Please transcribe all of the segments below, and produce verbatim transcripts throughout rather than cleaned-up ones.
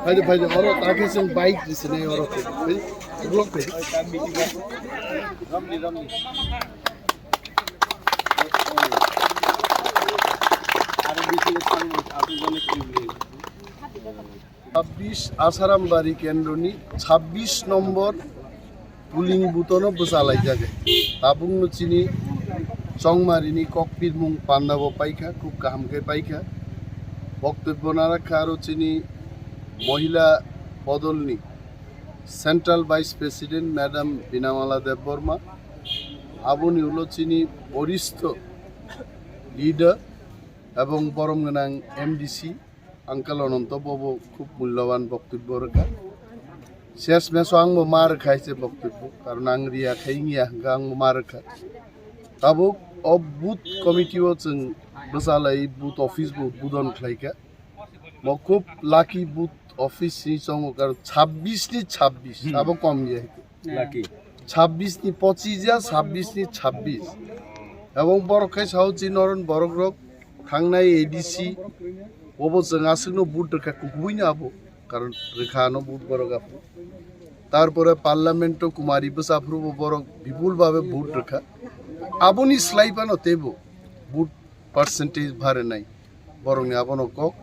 Phaidi, phaidi, oro takhe chwng bike risinai oro phai. Phai, ulo phai. Chhabbish Asaram Bari kendroni chhabbish nombor polling booth-ono bwchalaijak. Tabukno chini Chongmarini kokpirmung pandabo paikha, khub kaham khe paikha. Boktobbo narakha aro chini mohila bodolni Central Vice President Madam Binamala Debbarma, aboni ulo chini boristho leader ebong borom gwnang M D C Uncle Ananto bobo khub mulyawan boktobbo rwkha. Ses meso angbo ma rwkha hai se boktobbo, karon ang riya khai wngya hwnkha angbo ma rwkha. Tabuk o booth committee o chwng bwchalai booth office bo budon khlaikha. Mo khub lucky booth office ni chongo, karon chhabbish ni chhabbish, abo kom ya. Lucky. Chhabbish ni pochis ya, chhabbish ni chhabbish. Ebong borok khai sao chi noron borok rok thangnai A D C, obo chwng aswkno vote rwkha kubuino abo, karon rwkha ano vote borok abo. Tarpore parliament o Kumari bwsa phuru bo borok bipul babe vote rwkha. Aboni slai phano teibo vote percentage barenai. Borokni abono kok.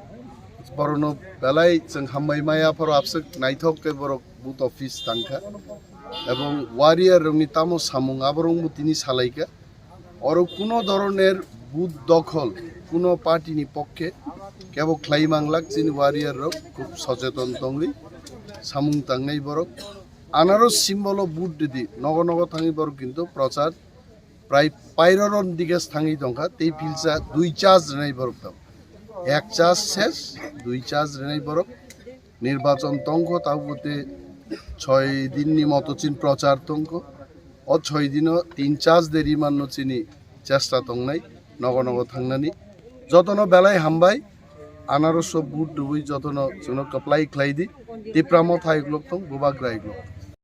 Borokno belai chwng hambai maya phoro abswk naithok khe borok booth office tangkha. Ebong warrior rokni tamo samung aborokbo tini salaikha. Oro kuno dhoroner booth dokhol, kuno party ni pokkhe kebo khlai manglak chini warrior rok khub socheton tongwi samung tangnai borok. Anaros symbol o booth ridi nogo nogo thangwi borok kintu prochar prai pairoron dige thangwi tongkha, tei pilsa dui charge rwnai borok tong. Ek charge ses, dui charge rwnai borok. Nirbachon tongkho, tabuk tei choi din ni moto chin prochar tongkho. O choi dino tin charge de rimanno chini chesta tongnai, nogo nogo thangnani. Jotono belai hambai, anaroso vote rwui jotono chwngno kwplai khlai di. Tipra Motha iklok tong, Bubagra iklok tong.